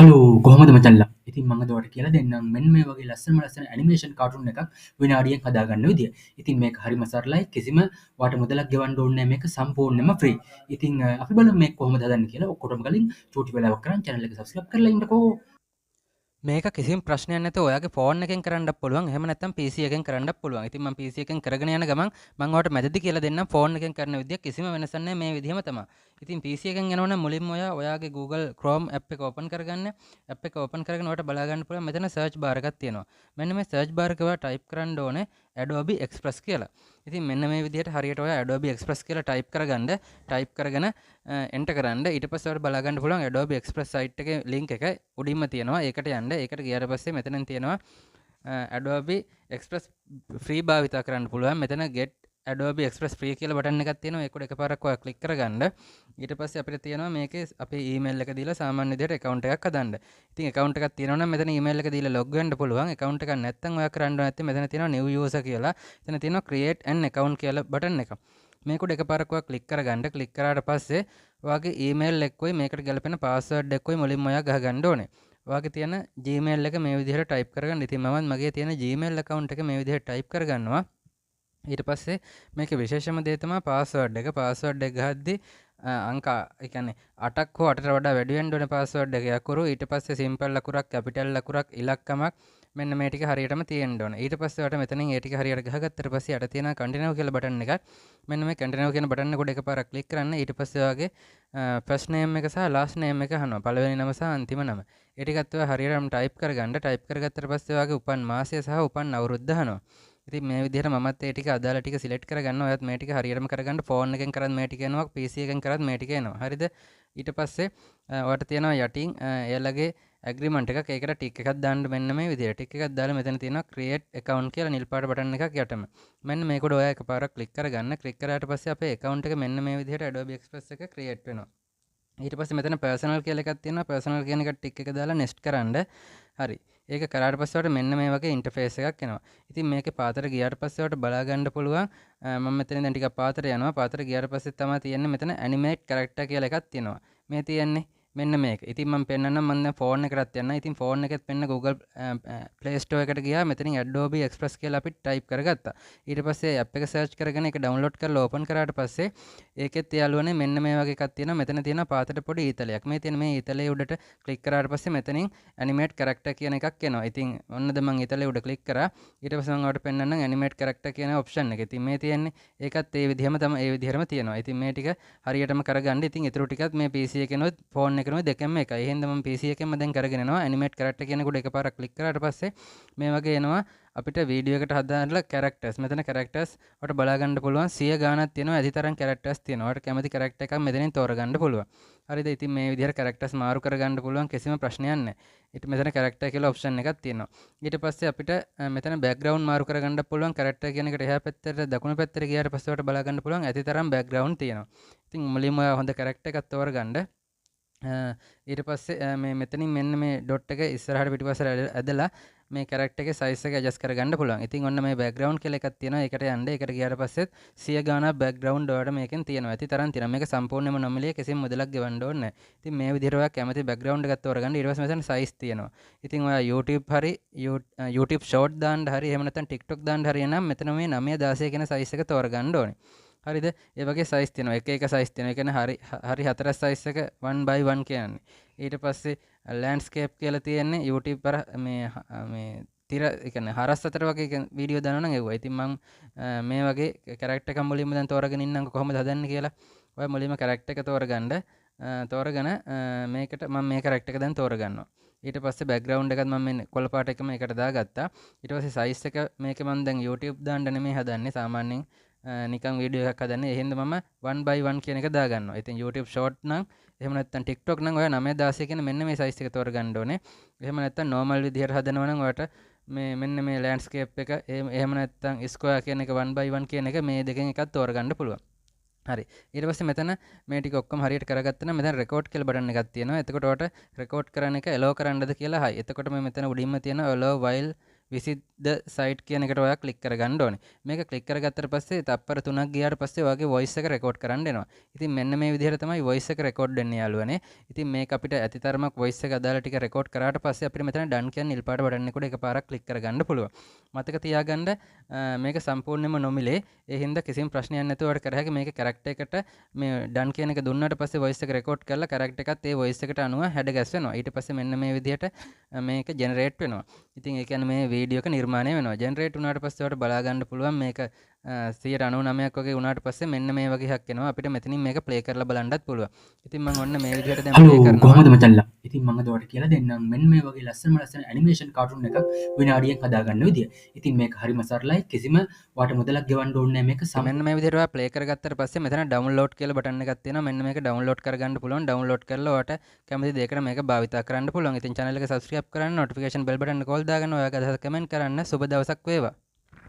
Hello, කොහොමද මචල්ලා? ඉතින් මම අද ඔයාලට කියලා දෙන්නම් මෙන්න මේ වගේ ලස්සනම ලස්සන ඇනිමේෂන් කාටුන් එකක් විනාඩියෙන් හදාගන්න විදිය. ඉතින් මේක හරිම සරලයි. කිසිම ඔයාට මුදලක් ගෙවන්න ඕනේ නැහැ. මේක සම්පූර්ණයෙන්ම ෆ්‍රී. ඉතින් අපි බලමු මේක කොහොමද හදන්නේ කියලා. ඔක්කොටම කලින් චූටි වෙලාවක් කරන් channel එක subscribe කරලා ඉන්නකෝ. මේක කිසිම ප්‍රශ්නයක් නැතුව ඔයාගේ ෆෝන් එකෙන් කරන්නත් පුළුවන්. එහෙම නැත්නම් PC එකෙන් කරන්නත් පුළුවන්. ඉතින් මම PC එකෙන් කරගෙන යන ගමන් මම ඔයාලට මැදදී කියලා දෙන්නම් ෆෝන් එකෙන් කරන විදිය කිසිම වෙනසක් නැහැ, මේ විදිහම තමයි. ඉතින් PC එකෙන් යනවා නම් මුලින්ම ඔයා ඔයාගේ Google Chrome app එක ඕපන් කරගන්න. ඇප් එක ඕපන් කරගෙන ඔයාලට බලා ගන්න පුළුවන් මෙතන සර්ච් බාර් එකක් තියෙනවා. මෙන්න මේ සර්ච් බාර් එක ඔයා ටයිප් කරන්න ඕනේ Adobe Express කියලා. ඉතින් මෙන්න මේ විදිහට හරියට ඔයා Adobe Express කියලා ටයිප් කරගන්න. ටයිප් කරගෙන එන්ටර් කරන්න. ඊට පස්සේ ඔයාලට බලා ගන්න පුළුවන් Adobe Express site එකේ link එක උඩින්ම තියෙනවා. ඒකට යන්න. ඒකට ගියාට පස්සේ මෙතනින් තියෙනවා Adobe Express free භාවිතා කරන්න පුළුවන්. මෙතන get Adobe Express free කියලා බටන් එකක් තියෙනවා. ඒක උඩ එකපාරක් ඔයා ක්ලික් කරගන්න. ඊට පස්සේ අපිට තියෙනවා මේකේ අපේ ඊමේල් එක දීලා සාමාන්‍ය විදිහට ඇකවුන්ට් එකක් හදන්න. ඉතින් ඇකවුන්ට් එකක් තියෙනවා නම් මෙතන ඊමේල් එක දීලා ලොග් වෙන්න පුළුවන්. ඇකවුන්ට් එකක් නැත්නම් ඔයා කරන්න ඕනේ නැත්තේ මෙතන තියෙනවා new user කියලා. එතන තියෙනවා create an account කියලා බටන් එක. මේක උඩ එකපාරක් ඔයා ක්ලික් කරගන්න. ක්ලික් කරාට පස්සේ ඔයාගේ ඊමේල් එකකුයි මේකට ගැලපෙන පාස්වර්ඩ් එකකුයි මුලින්ම ඔයා ගහගන්න ඕනේ. ඔයාගේ තියෙන Gmail එක මේ විදිහට ටයිප් කරගන්න. ඉතින් මමත් මගේ තියෙන Gmail account එක මේ විදිහට ටයිප් කරගන්නවා. ඊට පස්සේ මේකේ විශේෂම දේ තමයි පාස්වර්ඩ් එක. පාස්වර්ඩ් එක ගහද්දි අංක ඒ කියන්නේ 8ක් හෝ 8ට වඩා වැඩි වෙන්න ඕනේ පාස්වර්ඩ් එක අකුරු. ඊට පස්සේ සිම්පල් අකුරක්, කැපිටල් අකුරක්, ඉලක්කමක් මෙන්න මේ ටික හරියටම තියෙන්න ඕනේ. ඊට පස්සේ ඔයාලට මෙතනින් ඒ ටික හරියට ගහගත්තට පස්සේ යට තියෙන කන්ටිනියු කියලා බටන් එකක්. මෙන්න මේ කන්ටිනියු කියන බටන් එක උඩ එකපාරක් ක්ලික් කරන්න. ඊට පස්සේ ඔයාගේ ෆස්ට් නේම් එක සහ ලාස්ට් නේම් එක අහනවා. පළවෙනි නම සහ අන්තිම නම. ඒ ටිකත් ඔයා හරියටම ටයිප් කරගන්න. ටයිප් කරගත්තට පස්සේ ඔයාගේ උපන් මාසය සහ උපන් අවුරුද්ද අහනවා. ඉතින් මේ විදිහට මමත් ඒ ටික අදාළ ටික සිලෙක්ට් කරගන්න. ඔයත් මේ ටික හරියටම කරගන්න. ෆෝන් එකෙන් කරත් මේ ටික එනවා, PC එකෙන් කරත් මේ ටික එනවා. හරිද? ඊට පස්සේ ඔයාලට තියෙනවා යටින් එයාලගේ ඇග්‍රීමන්ට් එකක්. ඒකට ටික් එකක් දාන්න මෙන්න මේ විදිහට. ටික් එකක් දාලා මෙතන තියෙනවා ක්‍රියේට් ඇකවුන්ට් කියලා නිල් පාට බටන් එකක් යටම. මෙන්න මේක උඩ ඔයා එකපාරක් ක්ලික් කරගන්න. ක්ලික් කරාට පස්සේ අපේ ඇකවුන්ට් එක මෙන්න මේ විදිහට Adobe Express එක ක්‍රියේට් වෙනවා. ඊට පස්සේ මෙතන පර්සනල් කියලා එකක් තියෙනවා. පර්සනල් කියන එකට ටික් එක දාලා නෙක්ස්ට් කරන්න. හරි. ඒක කරාට පස්සේ ඔයාලට මෙන්න මේ වගේ ඉන්ටර්ෆේස් එකක් එනවා. ඉතින් මේකේ පාතට ගියාට පස්සේ ඔයාලට බලා ගන්න පුළුවන්. මම මෙතන දැන් ටිකක් පාතට යනවා. පාතට ගියාට පස්සේ තමයි තියෙන්නේ මෙතන ඇනිමේට් කැරක්ටර් කියලා එකක් තියෙනවා. මේ තියෙන්නේ මෙන්න මේක. ඉතින් මම පෙන්නන්නම් මම දැන් ෆෝන් එකටත් යන්න. ඉතින් ෆෝන් එකෙත් පෙන්න Google Play Store එකට ගියා. මෙතනින් Adobe Express කියලා අපි ටයිප් කරගත්තා. ඊට පස්සේ ඇප් එක සර්ච් කරගෙන ඒක ඩවුන්ලෝඩ් කරලා ඕපන් කරාට පස්සේ ඒකෙත් යාළුවනේ මෙන්න මේ වගේ එකක් තියෙනවා. මෙතන තියෙනවා පාතට පොඩි ඊතලයක්. මේ තියෙන මේ ඊතලයේ උඩට ක්ලික් කරාට පස්සේ මෙතනින් ඇනිමේට් කැරක්ටර් කියන එකක් එනවා. ඉතින් ඔන්නද මං ඊතලයේ උඩ ක්ලික් කරා. ඊට පස්සේ මං ඔයාලට පෙන්නන්නම් ඇනිමේට් කැරක්ටර් කියන ඔප්ෂන් එක. ඉතින් මේ තියෙන්නේ ඒකත් ඒ විදිහම තමයි, ඒ විදිහටම තියෙනවා. ඉතින් මේ ටික හරියටම කරගන්න. ඉතින් ඊටු ටිකත් මේ PC එකෙනුත් ෆෝන් එකෙනුත් දෙකෙන්ම එකයි. ඒ හින්දා මම PC එකෙන්ම දැන් කරගෙන යනවා. ඇනිමේට් කැරක්ටර් කියන එකට එකපාරක් ක්ලික් කරාට පස්සේ මේ වගේ එනවා අපිට වීඩියෝ එකට හදාarලා කැරක්ටර්ස්. මෙතන කැරක්ටර්ස් ඔයාලට බලා ගන්න පුළුවන් 100 ගාණක් තියෙනවා. ඇති තරම් කැරක්ටර්ස් තියෙනවා. ඔයාලට කැමති කැරක්ටර් එකක් මෙතනින් තෝරගන්න පුළුවන්. හරිද? ඉතින් මේ විදිහට කැරක්ටර්ස් මාරු කරගන්න පුළුවන්, කිසිම ප්‍රශ්නයක් නැහැ. ඊට මෙතන කැරක්ටර් කියලා ඔප්ෂන් එකක් තියෙනවා. ඊට පස්සේ අපිට මෙතන බෑග්ග්‍රවුන්ඩ් මාරු කරගන්න පුළුවන්. කැරක්ටර් කියන එකට එහා පැත්තට දකුණු පැත්තට ගියාට පස්සේ ඔයාලට බලා ගන්න පුළුවන් ඇති තරම් බෑග්ග්‍රවුන්ඩ් තියෙනවා. ඉතින් මුලින්ම ඔයා හොඳ කැරක්ටර් එකක් තෝරගන්න. ඊට පස්සේ මේ මෙතනින් මෙන්න මේ ඩොට් එක ඉස්සරහට පිටිපස්සට ඇදලා මේ කැරක්ටර් එකේ සයිස් එක ඇඩ්ජස්ට් කරගන්න පුළුවන්. ඉතින් ඔන්න මේ බෑග්ග්‍රවුන්ඩ් කියලා එකක් තියෙනවා. ඒකට යන්න. ඒකට ගියාට පස්සෙත් 100 ගාණක් බෑග්ග්‍රවුන්ඩ් ඔයාලට මේකෙන් තියෙනවා. ඇති තරම් තියෙනවා. මේක සම්පූර්ණයෙන්ම නොමිලේ කිසිම මුදලක් ගෙවන්න ඕනේ නැහැ. ඉතින් මේ විදිහට ඔයා කැමති බෑග්ග්‍රවුන්ඩ් එකක් තෝරගන්න. ඊට පස්සේ මෙතන සයිස් තියෙනවා. ඉතින් ඔයා YouTube හරි YouTube short දාන්න හරි එහෙම නැත්නම් TikTok දාන්න හරි නම් මෙතන මේ 9 16 කියන සයිස් එක තෝරගන්න ඕනේ. හරිද? ඒ වගේ සයිස් තියෙනවා. එක එක සයිස් තියෙනවා. ඒ කියන්නේ හරි හරි හතරක් සයිස් එක 1 by 1 කියන්නේ. ඊට පස්සේ ලෑන්ඩ්ස්කේප් කියලා තියෙන්නේ YouTube අර මේ මේ තිර ඒ කියන්නේ හරස් අතර වගේ වීඩියෝ දානවා නම් එව්වා. ඉතින් මං මේ වගේ කැරක්ටර් එකක් මුලින්ම දැන් තෝරගෙන ඉන්නම්කෝ කොහොමද හදන්නේ කියලා. ඔය මුලින්ම කැරක්ටර් එක තෝරගන්න. තෝරගෙන මේකට මම මේ කැරක්ටර් එක දැන් තෝරගන්නවා. ඊට පස්සේ බෑග්ග්‍රවුන්ඩ් එකත් මම මේ කොළ පාට එකම එකට දාගත්තා. ඊට පස්සේ සයිස් එක මේක මම දැන් YouTube දාන්න නෙමෙයි හදන්නේ. සාමාන්‍යයෙන් නිකන් වීඩියෝ එකක් හදන්නේ. ඒ හින්දා මම 1 by 1 කියන එක දාගන්නවා. ඉතින් YouTube short නම් එහෙම නැත්නම් TikTok නම් ඔයා 9 16 කියන මෙන්න මේ සයිස් එක තෝරගන්න ඕනේ. එහෙම නැත්නම් නෝමල් විදිහට හදනවා නම් ඔයාට මේ මෙන්න මේ ලෑන්ඩ්ස්කේප් එක එහෙම නැත්නම් ස්ක්වයර් කියන එක 1 by 1 කියන එක මේ දෙකෙන් එකක් තෝරගන්න පුළුවන්. හරි. ඊට පස්සේ මෙතන මේ ටික ඔක්කොම හරියට කරගත්තා නම් මෙතන රෙකෝඩ් කියලා බටන් එකක් තියෙනවා. එතකොට ඔයාට රෙකෝඩ් කරන එක ඇලෝ කරන්නද කියලා අහයි. එතකොට මේ මෙතන උඩින්ම තියෙන allow while Visit the site කියන එකට ඔයා ක්ලික් කරගන්න ඕනේ. මේක ක්ලික් කරගත්තට පස්සේ තප්පර 3ක් ගියාට පස්සේ ඔයාගේ වොයිස් එක රෙකෝඩ් කරන්න එනවා. ඉතින් මෙන්න මේ විදිහට තමයි වොයිස් එක රෙකෝඩ් වෙන්නේ යාළුවනේ. ඉතින් මේක අපිට ඇති තරමක් වොයිස් එක අදාළ ටික රෙකෝඩ් කරාට පස්සේ අපිට මෙතන ඩන් කියන නිල් පාට බටන් එක උඩ එකපාරක් ක්ලික් කරගන්න පුළුවන්. මතක තියාගන්න මේක සම්පූර්ණයෙන්ම නොමිලේ. ඒ හින්දා කිසිම ප්‍රශ්නයක් නැතුව ඔයාලට කර හැකි මේක කැරක්ටර් එකට මේ ඩන් කියන එක දුන්නාට පස්සේ වොයිස් එක රෙකෝඩ් කරලා කැරක්ටර් එකත් ඒ වොයිස් එකට අනුව හැඩ ගැස්වෙනවා. ඊට පස්සේ මෙන්න මේ විදිහට මේක ජෙනරේට් වෙනවා. ඉතින් ඒ කියන්නේ මේ වීඩියෝ එක නිර්මාණය වෙනවා. ජෙනරේට් වුණාට පස්සේ ඔයාලට බලා ගන්න පුළුවන් මේක 99ක් වගේ වුණාට පස්සේ මෙන්න මේ වගේ එකක් එනවා. අපිට මෙතනින් මේක ප්ලේ කරලා බලන්නත් පුළුවන්. ඉතින් මම ඔන්න මේ විදිහට දැන් ප්ලේ කරනවා. කොහොමද මචංලා? ඉතින් මම අද ඔයාලට කියලා දෙන්නම් මෙන්න මේ වගේ ලස්සනම ලස්සන ඇනිමේෂන් කාටුන් එකක් විනාඩියෙන් හදාගන්න විදිය. ඉතින් මේක හරිම සරලයි. කිසිම ඔයාට මුදලක් ගෙවන්න ඕනේ නැහැ මේක. මෙන්න මේ විදිහට ඔයා ප්ලේ කරගත්තට පස්සේ මෙතන ඩවුන්ලෝඩ් කියලා බටන් එකක් තියෙනවා. මෙන්න මේක ඩවුන්ලෝඩ් කරගන්න පුළුවන්. ඩවුන්ලෝඩ් කරලා ඔයාට කැමති දෙයකට මේක භාවිතා කරන්න පුළුවන්. ඉතින් channel එක subscribe කරන්න, notification bell button එක ඕල් දාගන්න, ඔයාගේ අදහස් කමෙන්ට් කරන්න. සුබ දවසක් වේවා.